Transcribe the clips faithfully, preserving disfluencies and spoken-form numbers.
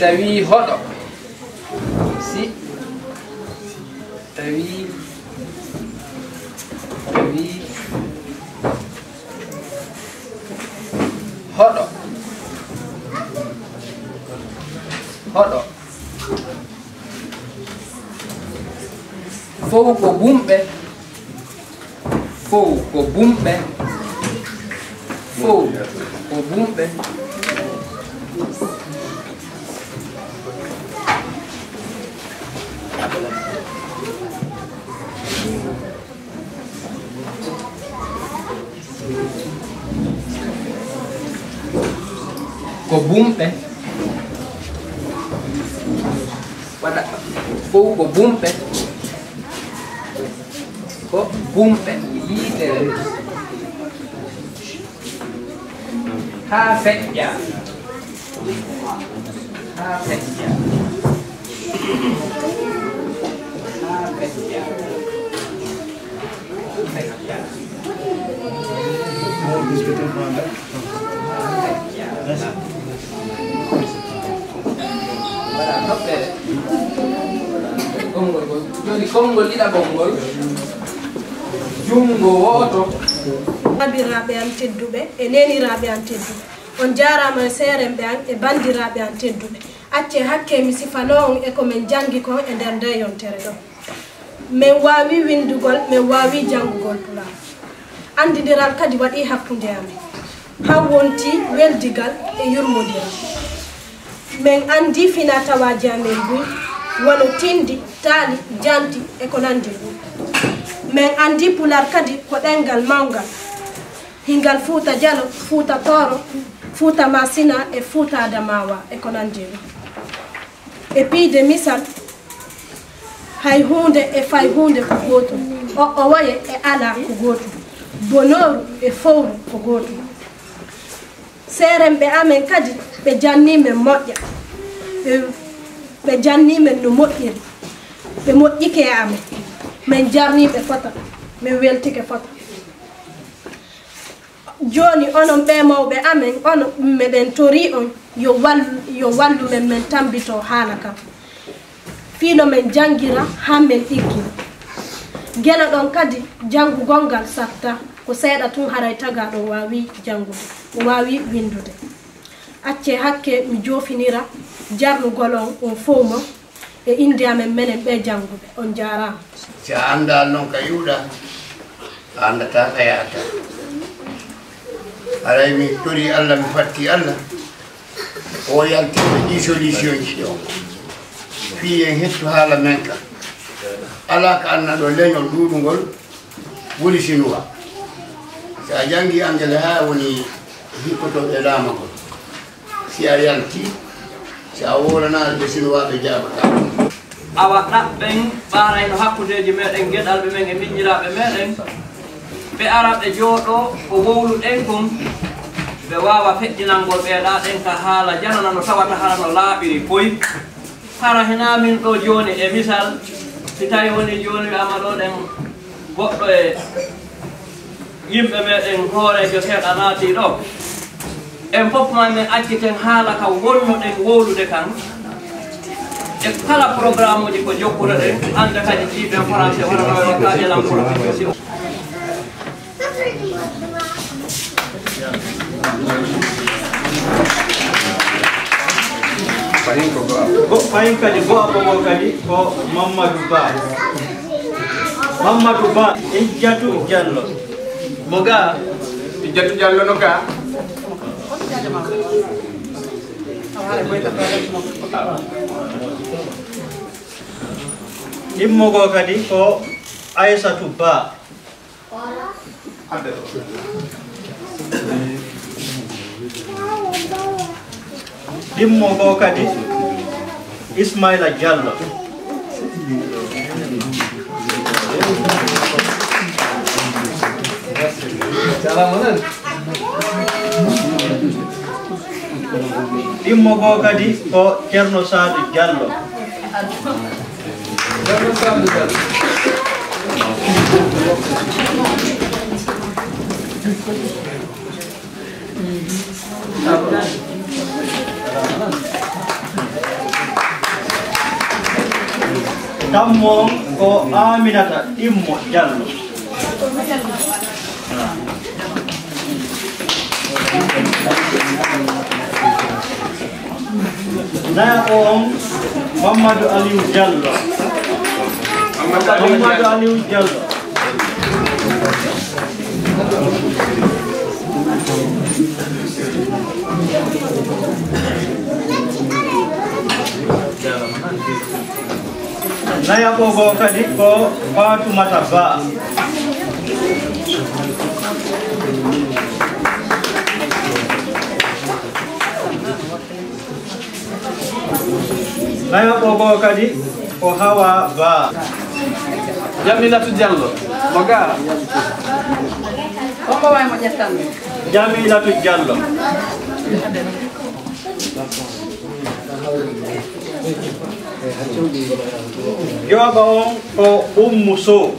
Tawi hoɗo. Si tawi, tawi hoɗo. Hoɗo. Fow ko bumɓe. Fow ko bumɓe. Fow ko bumɓe. Ko bumɓe. Waɗa fow ko bumɓe. Ko bumɓe. Yiitere. Haa feƴƴa. Haa feƴƴa. Haa feƴƴa. Voilà, toɓɓere. Konngol ngol. Jooni konngol ɗiɗaɓol ngol. Junngo wooto. Babiraaɓe am tedduɓe e neeniraaɓe am tedduɓe, on njaaraama e seeremɓe am e banndiraaɓe am tedduɓe. Accee hakkee mi sifanoo on e ko men janngi kon e nder ndee yontere ɗoo. Men waawi winndugol, men waawi janngugol Pulaar. Anndindiral kadi waɗii hakkunde amen, haa wontii weldigal e yurmondiral. Men anndii finaa-tawaaji amen buy, wano tinndi, taali, janti e ko nanndi e ɗum. Men anndii Pulaar kadi ko ɗemngal mawngal. Hingal Fuuta Jalo, Fuuta Tooro, Fuuta Maasina e Fuuta Adamaawa e ko nanndi e ɗum. E piide misal, hay huunde e fay huunde ko gootum, o, owoye e alaa ko gootum, bonooru e fowru ko gootum. Seeremɓe amen kadi, ɓe jannii men moƴƴa, ɓe, ɓe jannii men no moƴƴiri, ɓe moƴƴike e amen, men jarnii ɓe fota, men weltike fota. Jooni, onon ɓee mawɓe amen, onon, meɗen torii on, yo wallu, yo wallu men, men tammbitoo haala kan, fii no men janngira haa men ɗiggina. Ngeno ɗon kadi, janngugol ngal sattaa, ko seeɗa tun haray tagaaɗo waawi janngude, o waawi winndude. Accee hakkee mi joofinira jarnugol on, on fow mon, e innde amen menen ɓee jannguɓe. On njaaraama. Si a anndaa non ka iwɗaa, a anndataa ka yahataa. Haray mi torii Alla, mi fattii Alla, o yaltinta ɗii solution ji ɗoo, fii en hettu haala men kan. Alaa ka anndaa ɗoo leñol ɗuuɗungol ɓuri Sinuwaa. Si a janngii Angele haa woni hikkotooɓe laamagol, si a yaltii, si a wowlanaali ɓe, Sinuwaaɓe jaabataa. Awa ɗaɓɓen ɓaarayno hakkundeeji meɗen, geɗalɓe men e miñiraaɓe meɗen, ɓe ara ɓe jooɗoo ko wowluɗen kon, ɓe waawa feƴƴinangol ɓee ɗaa ɗen ka haala janana no tawata hara no laaɓiri poy. Hara hinaa min ɗoo jooni, e misal, si tawii wonii jooni wi'aama ɗoo ɗen goɗɗo e yimɓe meɗen hooreejo seeɗa naatii ɗoo, en fof maa men acciten haala ka wonnoɗen wowlude kan, e kala programuuji ko jokkunoɗen, annda kadi jiiɓen français hono no waɗata e langue. Fahin ko go'a. Go-, fahin kadi go'a ko, go kadi ko Mamadou Ba. Mamadou Ba, Ijjatu Jallo. Mo ga? Ijjatu Jallo no ga? Ɗimmo go kadi ko Aissatou Ba. Ɗimmo goo kadi Ismaila Jallo. Ɗimmo goo kadi ko Ceerno Saadu Jallo. Tammo on ko Aminata Ɗimmo Jallo. Nayaɓo on Mamadou Aliou Diallo. Mamadou Aliou Diallo. Nayaɓo goo kadi ko Fatoumata Ba. Nayaɓo goo kadi ko Hawa Ba. Jamilatu Diallo, mo ga. Hombo wawi mo ƴettan? Jamilatu Diallo. Joɓa on ko Ummu Sow.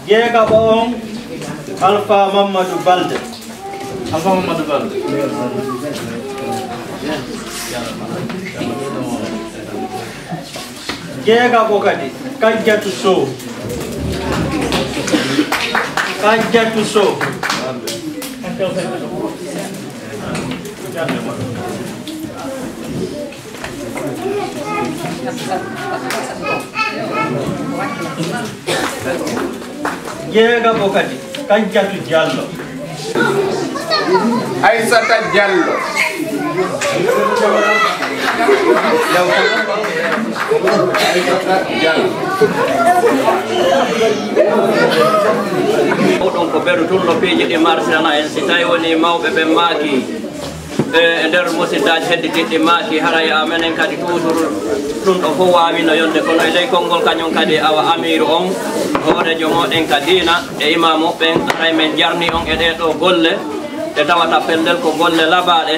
Jeegaɓo on Alpha Mamadou Balde. Alpha Mamadou Balde. Jeegaɓo kadi Kajjatu Sow. Kajjatu Sow. Jeegaɓo kadi Kajjatu Diallo. Aissata Diallo. Aissata Diallo. Oɗon ko ɓeru tun no piiji ɗi marsana en, si tawi woni mawɓe ɓen maaki. E, e nder musiddaaji hedditiiɗi maaki, haray a menen kadi toujours ɗum ɗo fof waawino yonde, kono e ley konngol kañum kadi, awa amiiru on, hooreejo mooɗen ka diina e imaamu ɓen, haray men jarni on e ɗee ɗoo golle, ɗe tawata pellel ko golle labaaɗe.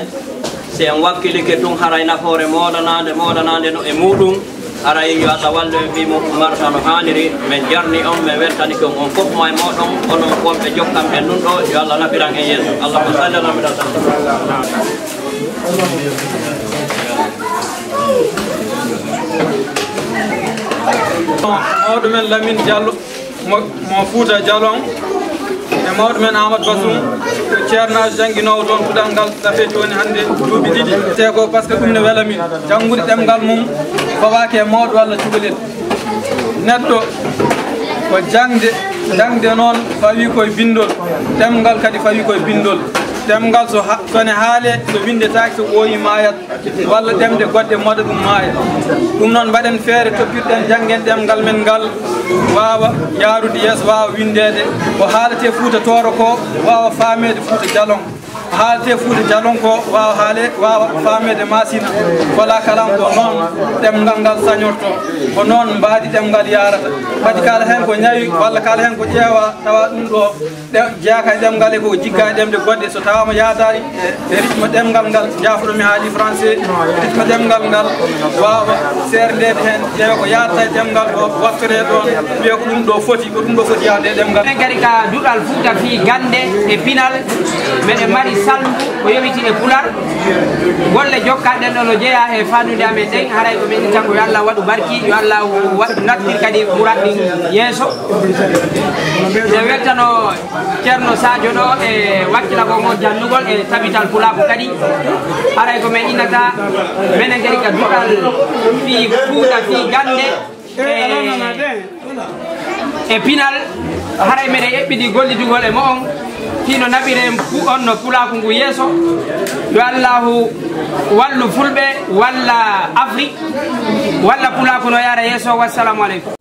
Si en wakkilike tun, haray nafoore moolanaande, moolanaande no e muuɗum. Haray yo Allah wallu en fii mo marsa no haaniri, men jarni on, men weltanike on, on fof ma e mooɗon, onon wonɓe jokkanɓe nun ɗo, yo Allah nafiran en yeeso. Allahumma salli ala Muhammad. Mawɗo men Lamine Diallo. Mo, mo Fuuta Jalon e mawɗo men Amadou Bassoum, ko ceernaajo jannginoowo toon puɗal ngal, safee jooni hannde duuɓi ɗiɗi. Te ko parce que ɗum ne wela min. Janngude ɗemngal mum fawaaki e mawɗo walla cukalel. Neɗɗo ko jaŋde, jaŋde noon fawii koye binndol, ɗemngal kadi fawii koye binndol. Ɗemngal so ha-, so ne haalee, so winndetaake, so ɓooyii maayat. Walla ɗemɗe goɗɗe moɗa ɗum maaya. Ɗum noon mbaɗen feere toppirɗen janngen ɗemngal men ngal waawa yaarude yeeso, waawa winndeede. Ko haaletee Fuuta Tooro ko waawa faameede Fuuta Jalon. Ko haaletee Fuuta Jalon ko waawa haale-, waawa faameede Maasina. Kola kalam ko noon ɗemngal ngal sañorto. Ko noon mbaadi ɗemngal yaarata. Kadi kala heen ko ñawi walla kala heen ko ƴeewa tawa ɗum ɗo ɗe-, jeyaa ka e ɗemngal e ko jikka e ɗemɗe goɗɗe, so tawaama yaadaani e, e rythme ɗemngal ngal, jaafoɗo mi haali français, rythme ɗemngal ngal waawa seerndeede heen, ƴeewa ko yaadata e ɗemngal o, waɗtoree ɗoon, wiya ko ɗum ɗo foti, ko ɗum ɗo foti yahde e ɗemngal. Minen kadi ka duɗal Fuuta fii gannde e pinal, meɗen mari salndu ko yowiti e pular. Golle jokkaaɗen ɗo no jeyaa e fannude amen ɗen, haray ko men itta ko yo Allah waɗu barki, yo Allah waɗu nattir kadi murat ɗin yeeso. Nde weltano Ceerno Sadio ɗo e wakkilagol ngol jannugol e tabital pulaaku kadi. Haray ko men innata menen kadi ka duɗal fii Fuuta, fii gannde e, e pinal. Haray meɗen eɓɓidi gollidugol e mo'on fii no naɓiren pu-, on no pulaaku ngu yeeso. Yo Allaahu wallu Fulɓe, walla Afrik, walla pulaaku no yaara yeeso. Wassalamu aleykum.